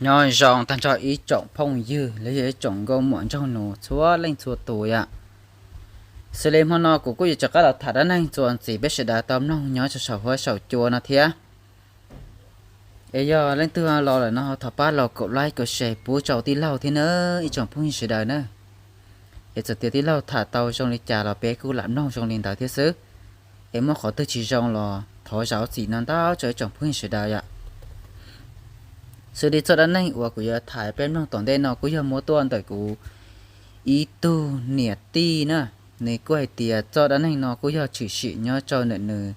Nyob zoo tag nrho ib tsoom phooj ywg los yog ib tsoom nkauj muam nraug nus txhua leej txhua tus yom. Xws li hmo no kuv kuj yuav rov qab los tham dab neeg txuas ntxiv peb sawv daws tau mloog nyob rau saum huab saum cua no thiab. Es yog leej twg los lawm no thov pab los kaum like kaum share pub rau tij laug thiab na, ib tsoom phooj ywg sawv daws na. Es txawm tias tij laug tham tau zoo li cas los peb kuj lam mloog zoo li ntawd thiab xwb. Es muaj qhov twg tsis zoo los thov zam txim no ntau rau ib tsoom phooj ywg sawv daws yom. Xws li txoj dab neeg uas kuv yuav tham peb mloog tom ntej no kuj yog muab tuaj ntawm kuv ib tug niam tij na. Nws kuj hais tias txoj dab neeg no kuj yog tshwm sim nyob rau ntawm nws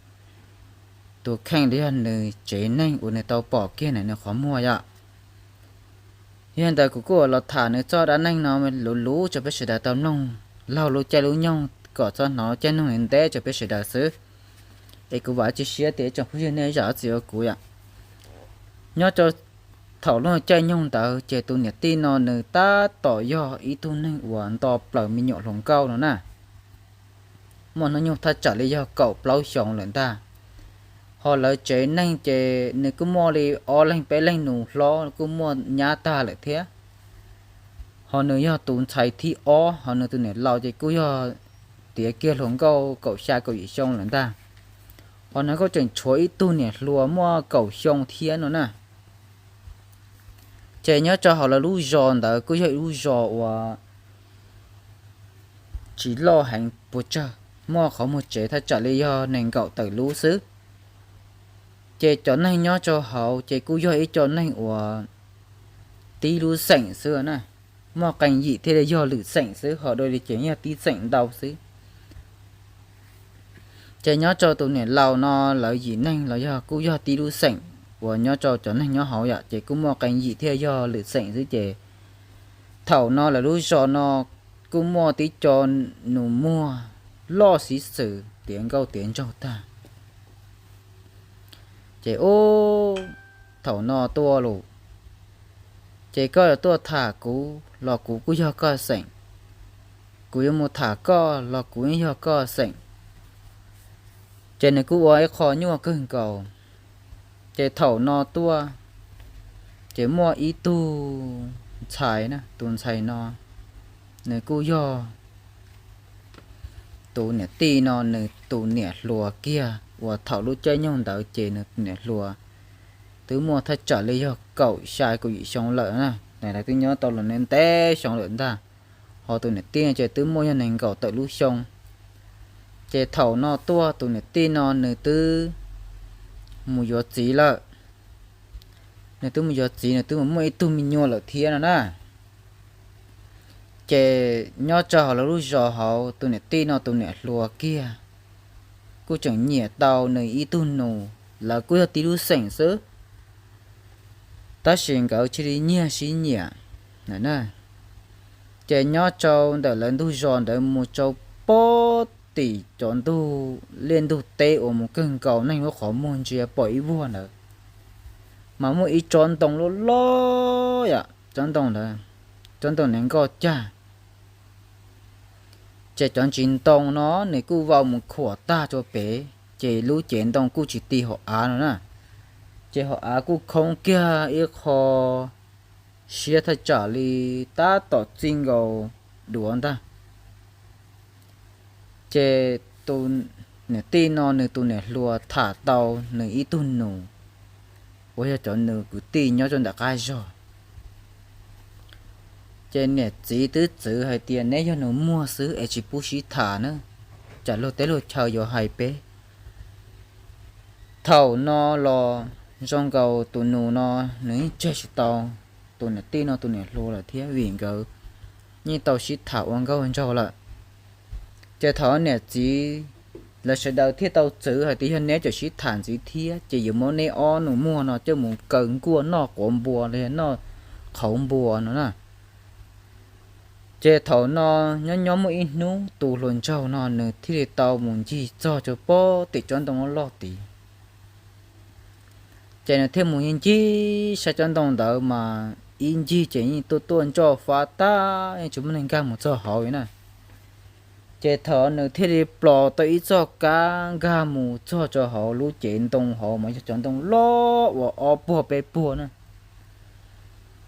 tus kheej los yog nws tsev neeg uas nws tau pom kiag ntawm nws qhov muag yom. Yog li ntawd kuv kuj los tham nws txoj dab neeg no luv luv rau peb sawv daws tau mloog laug lub caij lub nyoog kom txhob hnov caij nyoog ntev rau peb sawv daws xwb. Es kuv vam tsis siab tias ib tsoom phooj ywg nej zam txim rau kuv yom. Nyob rau thaum lub caij nyoog ntawd ces tus niam tij no nws tab tom yog ib tug neeg uas nto plaws me nyuam hluas nkauj no na. Muaj hnub nyoog thaj tsam li yog kaum plaub xyoo lawm ntag. Ho lawv tsev neeg ces nws kuj muaj li ob leeg peb leeg nus hlob kuj muaj nyab tag lawm thiab. Ho nws yog tus ntxhais thib ob, ho nws tus niam laus ces kuj yog tiav kiag hluas nkauj kaum xya kaum yim xyoo lawm ntag. Ho nws kuj tseem tshuav ib tug niam hluas muaj kaum xyoo thiab no na. Ces nyob rau hauv lawv lub zos ntawd kuj yog ib lub zos uas tsis loj heev puas tsawg, muaj qhov muag tsev thaj tsam li yog nees nkaum tawm lub xwb. Ces cov neeg nyob rau hauv ces kuj yog ib co neeg uas tib lub xeem xwb na. Muaj qee yim thiaj li yog lwm xeem xwb, ho dua li ces yog tib xeem ntau xwb. Ces nyob rau tus niam laus no lawv yim neeg los yog kuj yog tib lub xeem uas nyob rau cov neeg nyob hauv yom, ces kuj muaj qee yim thiaj yog lwm xeem xwb ces thaum no lawv lub zos no kuj muaj tib co nus muag loj xib xwm tiav nkauj tiav nraug tag. Ces ub, thaum no tuaj lawm, ces koj yuav tuaj tham kuv los kuv kuj yog koj xeem, kuv yuav mus tham koj los kuv yeej yog koj xeem. Ces nws kuj ua ib qho nyuaj kawg nkaus. Ces thaum no tuaj, ces muaj ib tug ntxhais na, tus ntxhais no nws kuj yog tus niam tij no nws tus niam hluas kiag uas thaum lub caij nyoog ntawd ces nws niam hluas twb muaj thaj tsam li yog kaum xya kaum yim xyoo lawm na, lawv twb nyob tau los ntev xyoo lawm ntag. Ho tus niam tij ces twb muaj yog nees nkaum tawm lub xyoo. Ces thaum no tuaj tus niam tij no nws twb mus yuav txiv lawm. Nws twb mus yuav txiv, nws twb mus muaj ib tug me nyuam lawm thiab no na. Ces nyob rau hauv lawv lub zos hauv tus niam tij no tus niam hluas kiag kuj tseem nyiam tau nws ib tug nus, lawv kuj yog tib lub xeem xwb, tab sis nkawd cia li nyiag sib nyiam na. Ces nyob rau ntawm lawv ntug zos ntawd mus rau pob tim cov ntug liaj ntug teb uas mus kawg nkaus neeg lub qhov muag ntsia pom ib vuag ntawd, mas muaj ib tsob ntoo loj loj yom, tsob ntoo ntawd, tsob ntoo nees nkoj cag. Ces cov ntsis ntoo no nws kuj vau mus khuam tag rau pem, ces lub cev ntoo kuj tsis ti hauv av no na. Ces hauv av kuj khoob kiag ib qho siab thaj tsam li tab tom txij nkaus duav ntag. Ces tus niam tij no nws tus niam hluas tham tau nws ib tug nus uas yog cov nws kwv tij nyob rau ntawm qab zog. Ces niam txiv twb txwv hais tias neb yog nus muag xwb es tsis pub sib tham na, tsam luag teb luag chaw yuav hais peb. Thaum no los zoo nkaus tus nus no nws yeej tseg tsis tau tus niam tij no tus niam hluas lawm thiab, vim nkawd yeej tau sib tham ua nkauj nraug lawm. Ces thaum niam txiv lawv sawv daws thiaj tau txwv hais tias yog neb tseem sib tham ntxiv thiab ces yuav muab neb ob nus muag no coj mus kaw nkuaj noj quav npua los yog noj qhauv npua no na. Ces thaum no nyob nyob muaj ib hnub tus hluas nraug no nws thiaj li tau mus ncig txog rau pob tim tsob ntoo loj loj tid. Ces nws thiaj mus ncig saib tsob ntoo ntawd mas ib ncig ces yeej tuaj tuaj nroj fab tag, yeej tsis muaj neeg nkag mus txog hauv li na. Ces thaum nws thiaj li plos tau ib txoj kab nkag mus txog rau hauv lub cev ntoo hauv mas yog cov ntoo loj uas ob puag peb puag na.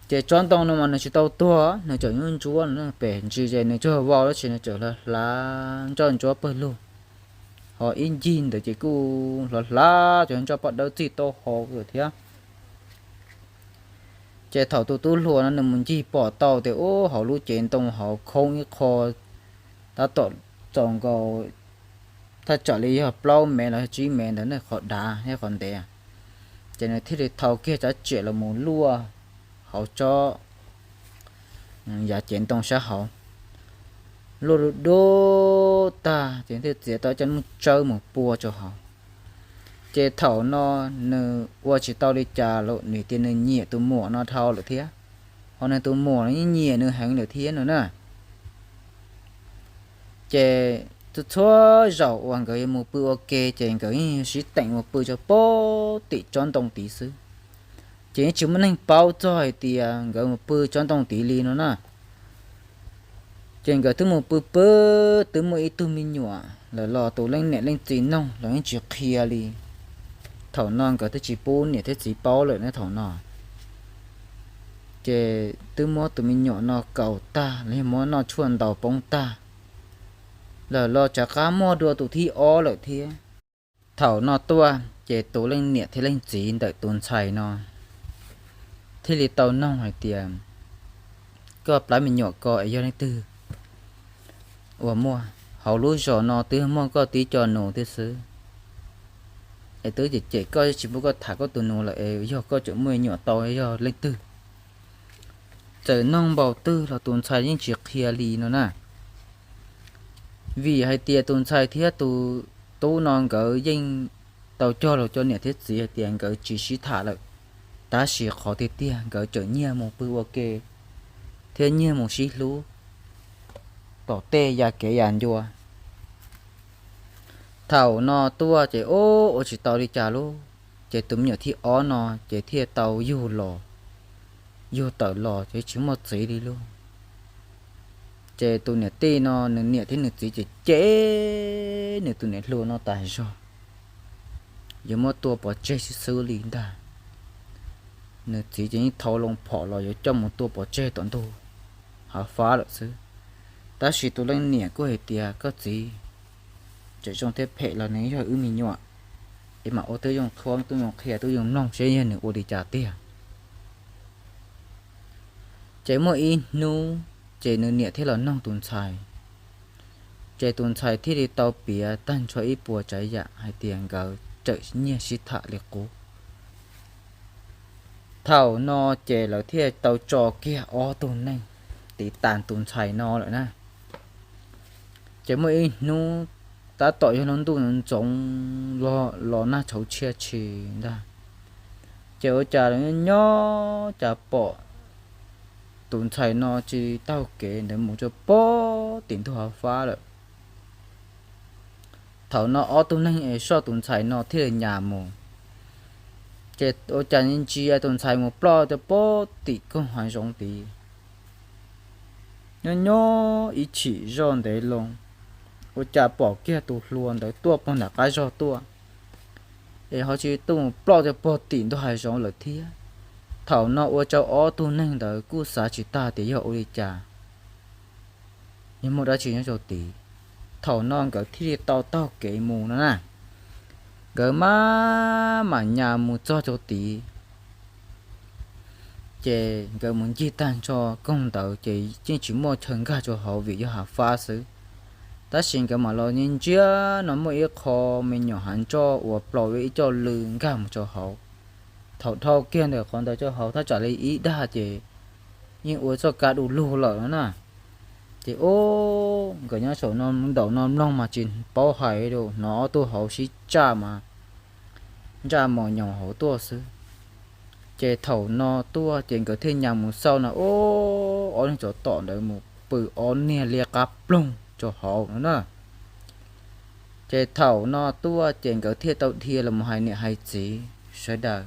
Ces tsob ntoo no mas nws tsis tau tuag, nws tseem nyuaj ntsuab no, pem ntsis ces nws tsuag vau tab sis nws tseem hlav hlav nroj ntsuab pawg lug. Ho ib ncig ntawd ces kuj hlav hlav cov nroj paj dawb txij taub hau lawm thiab. Ces thaum tus tub hluas no nws mus ncig pom tau tias ub, hauv lub cev ntoo hauv khoob ib qho, tab tom txaus nkaus thaj tsam li yog plaub mev los tsib mev ntawd ne, qhov dav thiab qhov ntev. Ces nws thiaj li thau kiag tsob tsiam los mus luaj hauv tsob yav cev ntoo sab hauv, luaj du du tag ces thiaj txiav tau cov nplooj tsawb mus pua rau hauv. Ces thaum no nws ua tsis tau li cas los nws tias nws nyiam tus muam no dhau lawm thiab, ho nws tus muam no yeej nyiam nws heev lawm thiab no na. Ces txhua zaus uas nkawd yuav mus pw ua ke ces nkawd yeej sib teem mus pw rau pem tim tsob ntoo tid xwb. Ces yeej tsis muaj neeg paub txog hais tias nkawd mus pw tsob ntoo tid li no na. Ces nkawd twb mus pw pw, twb muaj ib tug me nyuam lawm los tus leej niam leej txiv noog los yeej tsis qhia li. Thaum no nkawd twb tsis pub niam thiab txiv paub lawm ne thaum no. Ces twb muab tus me nyuam no kaus tag los yog muab noj tshuaj ntaus poob tag, lawm los rov qab muaj dua tus thib ob lawm thiab. Thaum no tuaj ces tus leej niam thiab leej txiv ntawm tus ntxhais no thiaj li tau noog hais tias, koj plab me nyuam ko es yog leej twg ua muaj? Hauv lub zos no twb muaj koj tib co nus thiab xwb, es twb cem cem koj tsis pub koj tham koj tus nus lawm es yog koj tseem muaj me nyuam tau yog leej twg? Txawm noog npaum twg los tus ntxhais yeej tsis qhia li no na. Vim hais tias tus ntxhais thiab tus tub no nkawd yeej tau cog lus rau niam thiab txiv hais tias nkawd tsis sib tham lawm, tab sis qhov tiag tiag nkawd tseem nyiag mus pw ua ke thiab nyiag mus sib hlub tom tej ya kev ya ncua. Thaum no tuaj ces ub, ua tsis tau li cas lauj, ces tus me nyuam thib ob no ces thiaj tau yug los, yug tawm los ces tsis muaj txiv li lauj. Ces tus niam tij no nws niam thiab nws txiv ces cem nws tus niam hluas no tas zog, yuav muab tua pov tseg xwb xwb li ntag. Nws txiv ces yeej thau loo phom los yuav coj mus tua pov tseg tom ntug hav fab lawm xwb. Tab sis tus leej niam kuj hais tias, koj txiv, tseem zoo thiab phem los nws yog wb me nyuam, es mam ua tib zoo qhuab tib zoo qhia tib zoo mloog seb yog nws ua li cas tiag. Ces muaj ib hnub ces nws niam thiaj los noog tus ntxhais, ces tus ntxhais thiaj li tau piav tag nrho ib puas tsav yam hais tias nkawd tseem nyiag sib tham li qub. Thaum no ces lawv thiaj tau tso kiag ob tug neeg tiv tas tus ntxhais no lawm na. Ces muaj ib hnub tab tom yog lub ntuj ntxoov los nag tshauv tshia tshis ntag, ces ua cas nyob nyob cas pom tus ntxhais no tsis taug kev ntawd mus rau pem tim ntug hav fab lawm. Thaum no ob tug neeg es soj tus ntxhais no thiaj li nyas mus, ces ua cas ntsia tus ntxhais mus ploj rau pem tim koog hav zoov tid. Nyob nyob ib chim zoj ntev loo, ua cas pom kiag tus hluas ntawd tuaj puag nram qab zog tuaj, es ho tsis tuaj mus ploj rau puag tim ntug hav zoov lawm thiab. Thaum no ua rau ob tug neeg ntawd kuj xav tsis tag tias yog ua li cas, yog muaj dab tsi nyob rau tid. Thaum no nkawd thiaj li tau taug kev mus no na. Nkawd maj mam nyas mus txog rau tid, ces nkawd mus ncig tag nrho koog ntawd ces yeej tsis muaj chaw nkag rau hauv vim yog hav fab xwb. Tab sis nkawd mam los ntsia no muaj ib qho me nyuam hav ntsoj uas plaus ib co lw nkag mus rau hauv. Thaum dhau kiag ntawm qhov ntawd rau hauv thaj tsam li ib dag ces yeej ua txoj kab du lug lawm no na. Ces ub, nkawd nyob saum no ntaum no mloog mas tsis paub hais li, hnov ob tug hauv sib tsaj mas ntsaj mos nyoos hauv tuaj xwb. Ces thaum no tuaj ces nkawd thiaj nyas mus xauj no ub, ob niag tsov tom ntawd mus pw ob niag liab qab ploog rau hauv no na. Ces thaum no tuaj ces nkawd thiaj tau dhia los mus hais niam hais txiv sawv daws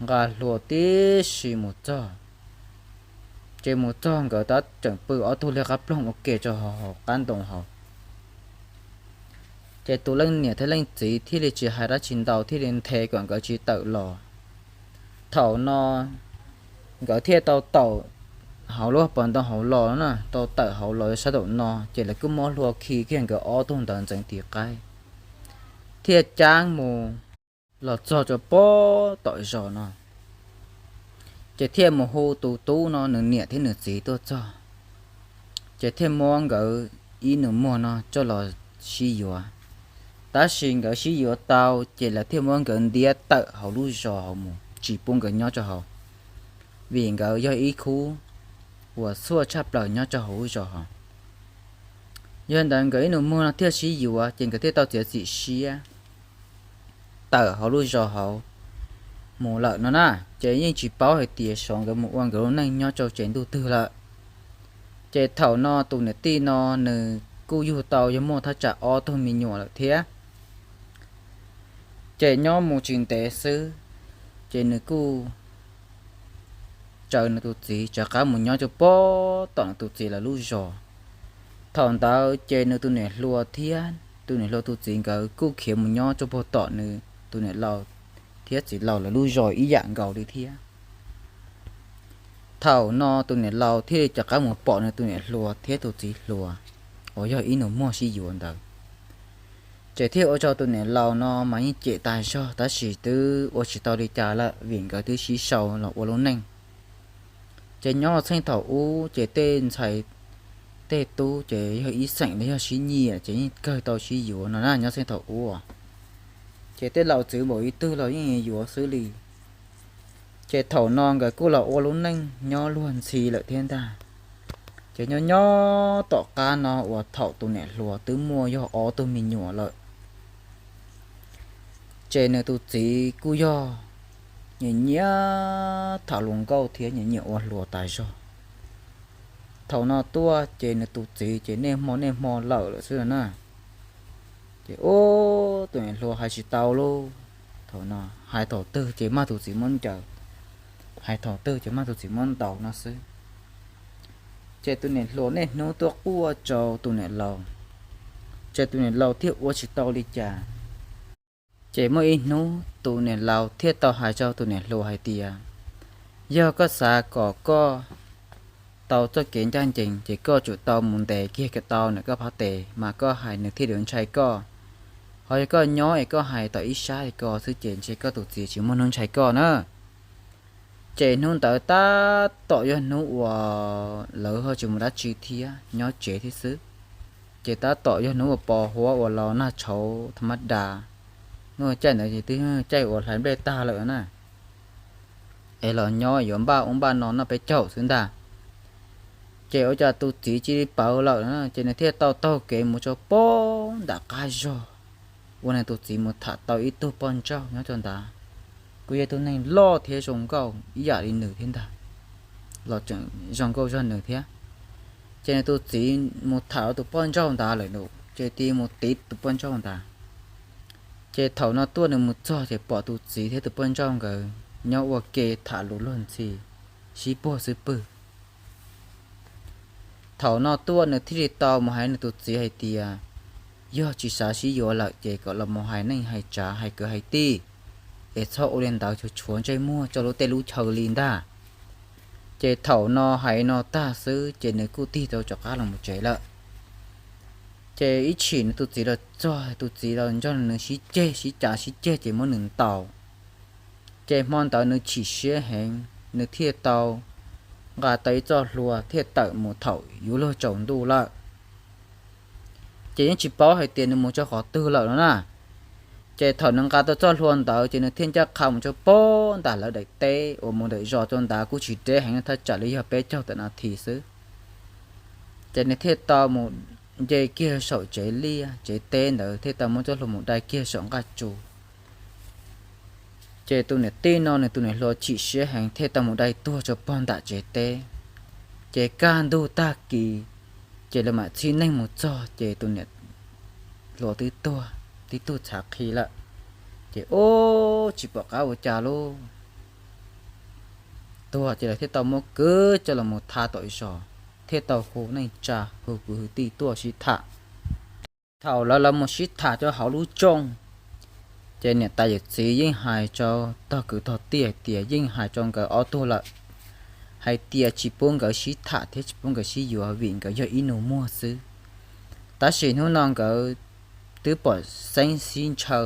nqa hlua tib si mus txog. Ces mus txog nkawd tab tseem pw ob tug liab qab ploog ua ke rau hauv hauv qab ntoo hauv. Ces tus leej niam thiab leej txiv thiaj li tsis hais dab tsi ntau thiaj li nthe kom nkawd tsis tawm los. Thaum no nkawd thiaj tau tawm hauv lub pas ntoo hauv los na, tau tawm hauv los sab nraum no, ces lawv kuj muab hlua khi kiag nkawd ob tug ntawd ntxeev tiv qaib, thiaj caab mus los txog rau pem tom zos no. Ces thiaj mus hu tus tub no nws niam thiab nws txiv tuaj txog, ces thiaj muab nkawd ib nus muag no coj los sib yuav. Tab sis nkawd sib yuav tau, ces lawv thiaj muab nkawd ntiab tawm hauv lub zos hauv mus, tsis pub nkawd nyob rau hauv, vim nkawd yog ib khub uas txhua tshaj plaws nyob rau hauv lub zos hauv. Yog li ntawd nkawd ib nus muag no thiaj sib yuav, ces nkawd thiaj tau txiav txim siab tawm hauv lub zos hauv mus lawm no na. Ces yeej tsis paub hais tias xyov nkawd mus ua nkawd lub neej nyob rau tsev ntuj twg lawm. Ces thaum no tus niam tij no nws kuj yug tau yog muaj thaj tsam ob tug me nyuam lawm thiab. Ces nyob mus tsis ntev xwb, ces nws kuj tsaws nws tus txiv rov qab mus nyob rau pem tom nws tus txiv lawv lub zos. Thaum ntawd ces nws tus niam hluas thiab tus niam hluas tus txiv nkawd kuj khiav mus nyob rau pem tom nws tus niam laus thiab txiv laus lawv lub zos ib yam nkaus li thiab. Thaum no tus niam laus thiaj li rov qab mus pom nws tus niam hluas thiab tus txiv hluas uas yog ib nus muag sib yuav ntawd. Ces thiaj ua rau tus niam laus no mas yeej cem tas zog, tab sis twb ua tsis tau li cas lawm vim nkawd twb sib sau los ua lub neej. Ces nyob txheej thaum ub ces tej ntxhais tej tub ces yog ib xeem los yog sib nyiam ces yeej kawg tau sib yuav no na, nyob txheej thaum ub. Ces tej laus txwv npaum li twg los yeej yuav xwb li. Ces thaum no nkawd kuj los ua lub neej nyob luag ntxhi lawm thiab ntag. Ces nyob nyob tom qab no uas thaum tus niam hluas twb muaj yog ob tug me nyuam lawm, ces nws tus txiv kuj yog nyiam nyiam tham luag nkauj thiab nyiam nyiam ua hluas tas zog. Thaum no tuaj ces nws tus txiv ces niaj hmo niaj hmo lawm lawm xwb na. Ces ub, tus niam hluas hais tsis tau lauj. Thaum no hais thaum twg ces mag tus txiv muab ncaws, hais thaum twg ces mag tus txiv muab ntaus no xwb. Ces tus niam hluas niaj hnub tuaj quaj rau tus niam laus, ces tus niam laus thiaj ua tsis tau li cas. Ces muaj ib hnub tus niam laus thiaj tau hais rau tus niam hluas hais tias, yog koj xav kom koj tau txoj kev ncaj ncees ces koj tsum tau mus ntes kiag kom tau ntawm koj phab tes mas koj hais nws thiaj li ntshai koj. Ho yog koj nyob es koj hais tom ib sab li ko xwb ces ntshe koj tus txiv tsis muaj hnub ntshai koj na. Ces hnub ntawd tab tom yog hnub uas lawv ho tsis mus dab tsi thiab, nyob tsev thiab xwb. Ces tab tom yog hnub uas pos huab uas los nag tshauv tha mab das, hnub caij ntawd ces twb caij uas hlais nplej tag lawm na, es los nyob yuav npaj ua npaj no noj peb caug xwb ntag. Ces ua cas tus txiv cia li ploj lawm na, ces nws thiaj tau taug kev mus rau pem nram qab zos, uas nws tus txiv mus tham tau ib tug poj nrauj nyob rau ntawd, kuj yog tus neeg loj thiab zoo nkauj ib yam li nws thiab ntag, los tseem zoo nkauj zog nws thiab. Ces nws tus txiv mus tham tus poj nrauj ntawd lawm, ces cia li mus tiv tus poj nrauj ntawd. Ces thaum no tuaj nws mus txog ces pom tus txiv thiab tus poj nrauj nkawd nyob ua ke tham lus luag ntxhi, sib puag xwb pwg. Thaum no tuaj nws thiaj li tau mus hais nws tus txiv hais tias, yog tsis xav sib yuav lawm ces kom los mus hais neej hais tsav hais kwv hais tij, es txhob ua li ntawd tshuav tshuav ntsej muag rau lub teb lub chaw li ntag. Ces thaum no hais no tag xwb ces nws kuj tig tau rov qab los mus tsev lawm. Ces ib chim nws tus txiv los txog, tus txiv los nrog nws sib ceg sib cav sib ceg ces muab nws ntaus. Ces hmo ntawd nws chim siab heev, nws thiaj tau nqa tau ib txoj hlua thiaj tawm mus thaum yuav luag tsaus ntuj lawm. Ces yeej tsis paub hais tias nws mus rau qhov twg lawm no na. Ces thaum nws nqa tau txoj hlua ntawd ces nws thiaj ncaj qha mus rau pem nram lawv daim teb uas mus ntawm zos rau ntawd kuj tsis deb heev, thaj tsam li yog peb caug tawm nas this xwb. Ces nws thiaj tau mus nce kiag saum tsev liaj tsev teb ntawd, thiaj tau muab txoj hlua mus dai kiag saum nqaj tsu. Ces tus niam tij no nws tus niam hluas chim siab heev thiaj tau mus dai tuag rau pem nram tsev teb. Ces kaj ntug tag kis, ces lawv mam txhij neeg mus txog ces tus niam hluas twb tuag tib tug txhav qhi lawm. Ces ub, tsis pom qab ua cas lauj, tuag ces lawv thiaj tau muab kwv coj los mus tha tom zos, thiaj tau hu neej tsa hu kwv hu tij tuaj sib tham. Thaum lawv los mus sib tham rau hauv lub rooj, ces niam tais yawm txiv yeej hais rau tog kwv tog tij hais tias yeej hais rau nkawd ob tug lawm, hais tias tsis pub nkawd sib tham thiab tsis pub nkawd sib yuav vim nkawd yog ib nus muag xwb. Tab sis hnub no nkawd twb pom xeeb sib ntshaw,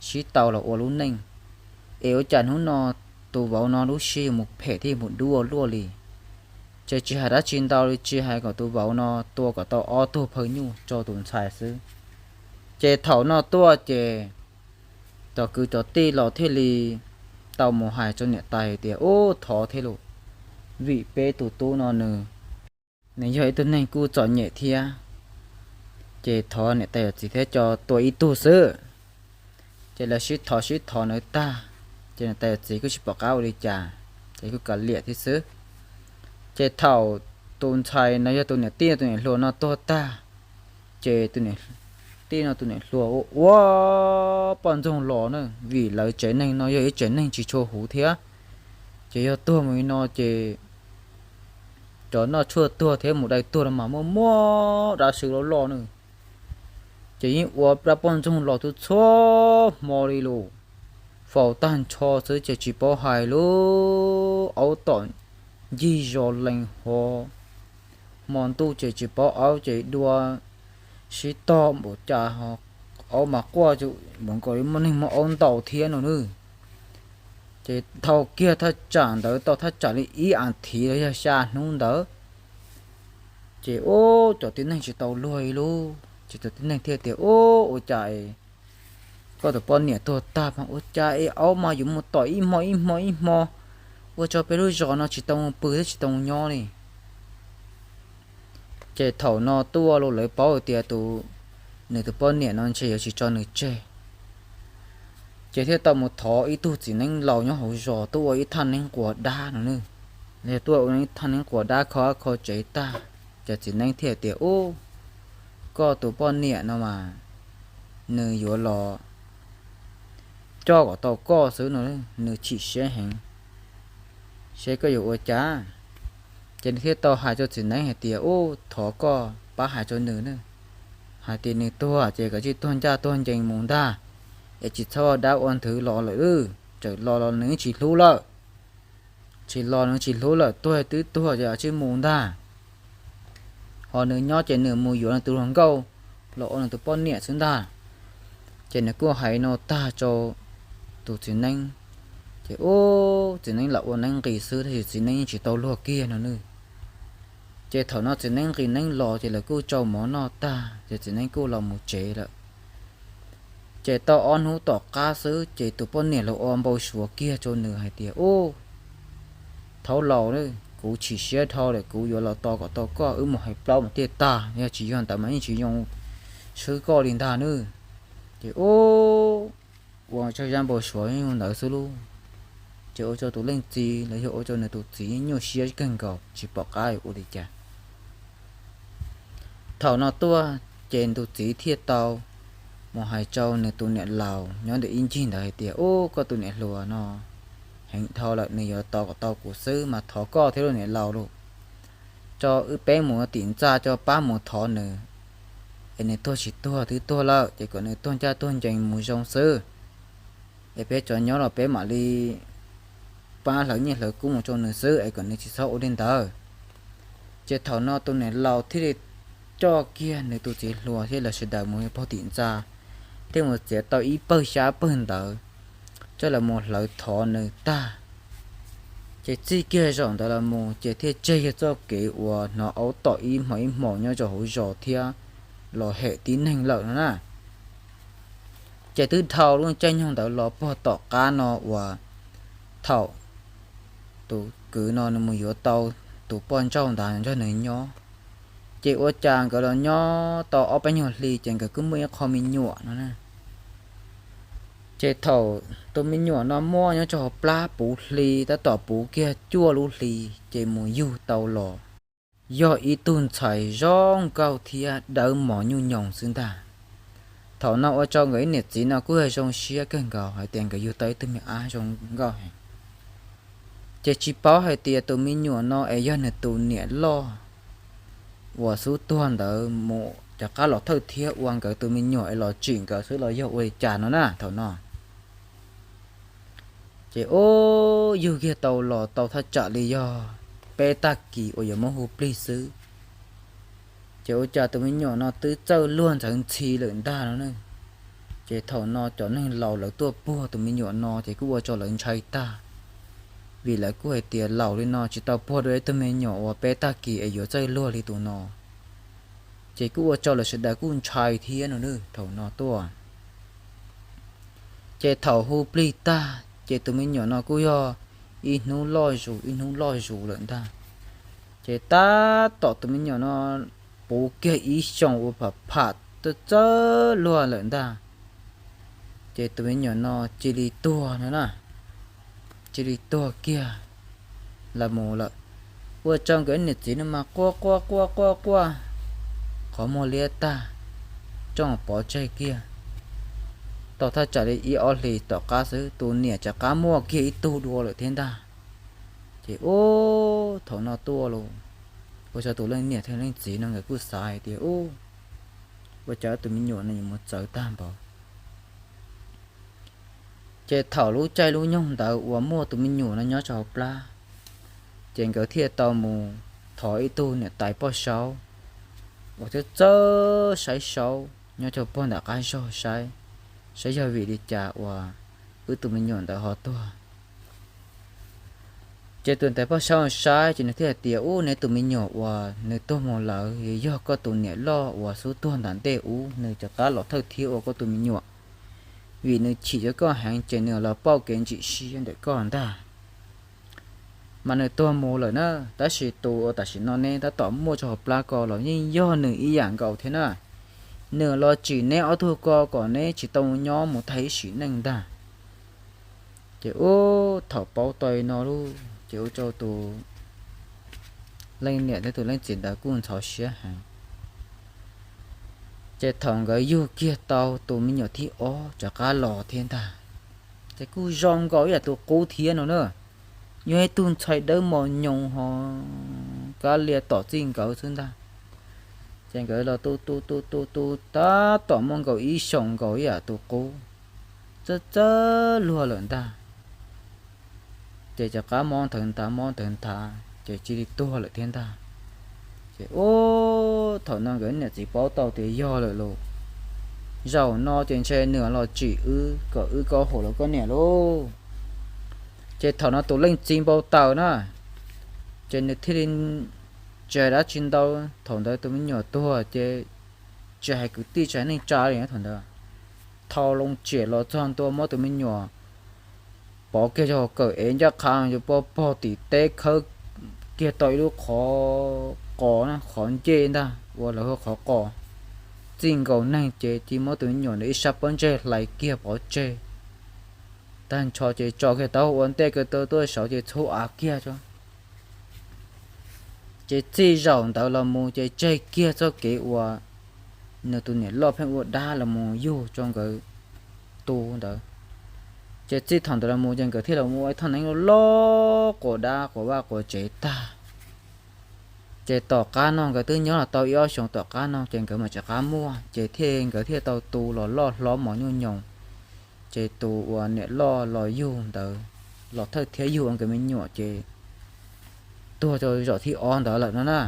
sib tau los ua lub neej, es ua cas hnub no tus vauv no lub siab yuav mus phem thiab yuav mus dub ua luaj li. Ces tsis hais dab tsi ntau li, tsis hais kom tus vauv no tua kom tau ob tug phawj nyuj rau tus ntxhais xwb. Ces thaum no tuaj ces cov kwv cov tij los thiaj li tau mus hais rau niam tais hais tias, Ub, thov thiab lauj, vim peb tus tub no nws, nws yog ib tug neeg kuj txom nyem thiab, ces thov niam tais yawm txiv thiab tso tua ib tug xwb. Ces lawv sib thov sib thov nws tag, ces niam tais yawm txiv kuj tsis pom qab ua li cas, ces kuj kav liam thiab xwb. Ces thaum tus ntxhais no yog tus niam tij tus niam hluas no tuag tag, ces tus niam tij no tus niam hluas ua ua poj ntxoog los na, vim lawv tsev neeg no yog ib tsev neeg tsis tshua huv thiab. Ces yog tuag mus li no ces cov noj tshuaj tuag thiab mus dai tuag los mas muaj muaj dab sw loj loj na. Ces yeej ua rab poj ntxoog los txhua txhua hmo li lus, faus tag nrho xwb ces tsis paub hais lub aub tom ncig zos lees hov. Hmo ntuj ces tsis paub aub ces dua sib tog npaum cas, aub mas quaj mus nkaus li muaj neeg muaj aub ntaus thiab no nawb. Ces dhau kiag thaj tsam ntawd tau thaj tsam li ib as thiv los yog xya hnub ntawd, ces ub, cov tib neeg tsis tau luag li lub, ces cov tib neeg thiaj tias, Ub, ua cas koj tus poj niam tuag tag mas ua cas es aub mas yuav mus tom ib hmo ib hmo ib hmo, ua rau peb lub zos no tsis tau mus pw thiab tsis tau mus nyob li. Ces thaum no tuaj los lawv paub tias tus, nws tus poj niam no ntshe yuav tsis tso nws tseg, ces thiaj tau mus thov ib tug txiv neeb laus nyob hauv zos tuaj ua ib thaj neeb quas dab no nawb. Yog tuaj ua ib thaj neeb quas dab kho kho tsev tag, ces txiv neeb thiaj tias, Ub, koj tus poj niam no mas nws yuav los coj kom tau koj xwb no, nws chim siab heev, seb koj yuav ua cas. Ces nws thiaj tau hais rau txiv neeb hais tias, Ub, thov koj pab hais rau nws nawb, hais tias nws tuag ces kom tsij tuag ncaj tuag ncees mus ntag, es tsis txhob ua dab ua nthwv los lawm, txawm los los nws tsis hlub lawm. Tsis los nws tsis hlub lawm, tuag twb tuag ces tsij mus ntag. Ho nws nyob ces nws mus yuav nws tus hluas nkauj los ua nws tus poj niam xwb ntag. Ces nws kuj hais no tag rau tus txiv neeb, ces ub, txiv neeb lam ua neeb nqis xwb tab sis txiv neeb yeej tsis tau luag kiag no nawb. Ces thaum no txiv neeb nqis neeb los ces lawv kuj tsau mov noj tag ces txiv neeb kuj los mus tsev lawm. Ces tau ob hnub tom qab xwb ces tus poj niam los ua npau suav kiag rau nws hais tias, Ub, thaub laus, kuv chim siab dhau lawm, kuv yuav los tos kom tau koj, wb mus hais plaub mas thiaj tag, yog tsis yog ntawd mas yeej tsis zoo swb koj li ntag nawb. Ces ub, ua tsaug zaj npau suav ntawd xwb lauj. Ces ua rau tus leej txiv los yog ua rau nws tus txiv nyuaj siab kawg nkaus tsis pom qab ua li cas. Thaum no tuaj ces nws tus txiv thiaj tau mus hais rau nws tus niam laus nyob ntawm ib ncig ntawd hais tias, Ub, koj tus niam hluas no heev dhau lawm, nws yuav tos kom tau kuv xwb mas thov koj thiab lauj niam laus lauj, rau wb peb mus tim ntxa rau pab mus thov nws, es nws tuag tsis tuag twb tuag lawm ces kom nws tuag ncaj tuag ncees mus zoo xwb, es peb cov nyob los peb mam li pab hlawv nyiaj hlawv kub mus rau nws xwb es kom nws tsis txhob ua li ntawd. Ces thaum no tus niam laus thiaj li coj kiag nws tus txiv hluas thiab lawv sawv daws mus pog tim ntxa, thiaj mus txiav tau ib pawg xyab pawg ntawv coj los mus hlawv thov nws tag. Ces txij kiag zaum ntawd los mus ces thiaj tseg yog txoj kev uas hnov aub tom ib hmo ib hmo nyob rau hauv zos thiab los hem tib neeg lawm no na. Ces twb dhau lub caij nyoog ntawd los puag tom qab no uas thaum tus kwv no nws mus yuav tau tus poj nrauj ntawd nrog nws nyob, ces ua cas nkawd los nyob tau ob peb nyuag hli ces nkawd kuj muaj ib qho me nyuam no na. Ces thaum tus me nyuam no muaj nyob rau hauv plab puv hli tab tom puv kiag cuaj lub hli ces mus yug tau los, yog ib tug ntxhais zoo nkauj thiab dawb mos nyuj nyoos xwb ntag. Thaum no ua rau nkawd ib niam txiv no kuj yog zoo siab kawg nkaus hais tias nkawd yug tau ib tug me ab zoo nkauj heev. Ces tsis paub hais tias tus me nyuam no es yog nws tus niam loj uas xub tuag ntawd mus rov qab los thawj thiab ua nkawd tus me nyuam es los tsim nkawd xwb los yog ua li cas no na thaum no. Ces ub, yug kiag tau los tau thaj tsam li yog peb tag kis uas yuav muab hu plig xwb, ces ua cas tus me nyuam no twb txawj luag ntxhawv ntxhi lawm ntag no ne. Ces thaum no cov neeg laus lawv tuaj puag tus me nyuam no ces kuj ua rau lawv ntshai tag, vim lawv kuj hais tias laus li no tsis tau puag dua ib tug me nyuam uas peb tag kis es yuav txawj luag li tus no. Ces kuj ua rau lawv sawv daws kuj ntshai thiab no ne thaum no tuaj. Ces thaum hu plig tag ces tus me nyuam no kuj yog ib hnub loj zus ib hnub loj zus lawm ntag. Ces tab tom tus me nyuam no puv kiag ib xyoos uas pham pham txawj txawj luag lawm ntag, ces tus me nyuam no cia li tuag no na, cia li tuag kiag los mus lawm. Ua rau nkawd niam txiv no mas quaj quaj quaj quaj quaj, qhov muag liab tag, rooj pov tseg kiag. Tau thaj tsam li ib ob hlis tom qab xwb tus niam rov qab muaj kiag ib tug dua lawm thiab ntag. Ces ub, thaum no tuaj los ua rau tus leej niam thiab leej txiv no nkawd kuj xav hais tias ub, ua cas tus me nyuam no yuav mus txawv tag npaum. Ces thaum lub caij lub nyoog ntawd uas muaj tus me nyuam no nyob rau hauv plab, ces nkawd thiaj tau mus thov ib tug niam tais poj saub uas txawj txawj saib saub nyob rau puag nram qab zog saib, saib yog vim li cas uas wb tus me nyuam ntawd ho tuag. Ces tus niam tais poj saub saib ces nws thiaj hais tias ub, neb tus me nyuam uas nws tuag mus lawm yog koj tus niam loj uas xub tuag nram ntej ub nws rov qab los thawj thiab ua koj tus me nyuam, vim nws chim rau koj heev ces nws los pauj kev ntsim siab ntawm koj ntag. Mas nws tuag mus lawm na, tab sis tus uas tam sim no neb tab tom muaj rau hauv plab ko los yeej yog nws ib yam nkaus thiab na. Nws los tsim neb ob tug ko kom neb tsis tau nyob mus tag ib sim neej ntag. Ces ub, thaum paub tau li no lawm ces ua rau tus leej niam thiab tus leej txiv ntawd kuj ntxhov siab heev. Ces thaum nkawd yug kiag tau tus me nyuam thib ob rov qab los thiab ntag, ces kuj zoo nkaus ib yam tus qub thiab no na. Yog ib tug ntxhais dawb mos nyoos ho kab lia tom txij nkawd xwb ntag. Ces nkawd los tu tu tu tu tu tab tom muaj nkaus ib xyoos nkaus ib yam tus qub, txawj txawj luag lawm ntag. Ces rov qab mob nthawv nthav mob nthawv nthav ces cia li tuag lawm thiab ntag. Ces ub, thaum no nkawd niam txiv paub tau tias yog lawm lauj, zaum no ces ntshe nws los tsim wb kom wb kaub hau los koj niam lauj. Ces thaum no tus leej txiv npau taws na, ces nws thiaj li tsis hais dab tsi ntau. Thaum ntawd tus me nyuam tuag ces tsis hais kwv tij tsis hais neej tsa li thaum ntawd, thau loo tsiam los txog ntua muab tus me nyuam pov kiag rau hauv kawm ev ncaj qha yuav pov pog tim teb khawb kiag tau ib lub qhov qos na, qhov ncej ntag uas lawv hu qhov qos, txij nkaus neeg ces cia muab tus me nyuam ntawd ib sab pob ntseg hlais kiag pov tseg. Tag nrho ces tso kiag taub hau ua ntej ko taw tuaj saud ces txhub av kiag tso. Ces txij zaum ntawd los mus ces tseg kiag txoj kev uas nws tus niam loj pheej ua dab los mus yug rau nkawd tu ntawd. Ces txij thaum ntawd los mus ces nkawd thiaj los mus ua ib thaj neeb loj loj quas dab quas vaj quas tsev tag. Ces tom qab no nkawd twb nyob los tau ib ob xyoos tom qab no ces nkawd mam rov qab muaj ces thiaj nkawd thiaj tau tu los loj hlob mos nyuj nyoos. Ces tus uas niam loj los yug ntawd los thawj thiab yug ua nkawd me nyuam ces tuag rau zaum thib ob ntawd lawm no na.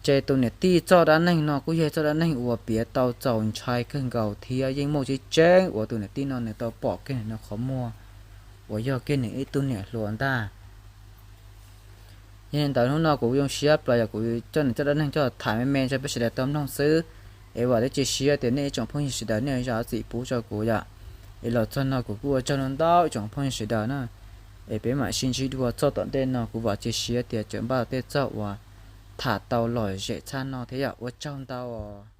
Ces tus niam tij txoj dab neeg no kuj yog txoj dab neeg uas piav tau txaus ntshai kawg nkaus thiab yeej muaj tseeb tseeb uas tus niam tij no nws tau pom kiag nws qhov muag uas yog kiag nws ib tug niam hluas ntag. Yog li ntawd hnub no kuv zoo siab plaws yog kuv coj nws txoj dab neeg coj tham me me rau peb sawv daws tau mloog xwb. Es vam thiab cia siab tias nej ib tsoom phooj ywg sawv daws nej zam txim pub rau kuv yom. Es los txog no kuv kuj ua tsaug ntau ntau ib tsoom phooj ywg sawv daws na. Es peb mam sib ntsib dua txoj tom ntej no, kuv vam cia siab tias tseem npaj tej txoj uas tham tau lom zem tshaj no thiab yom. Ua tsaug ntau os.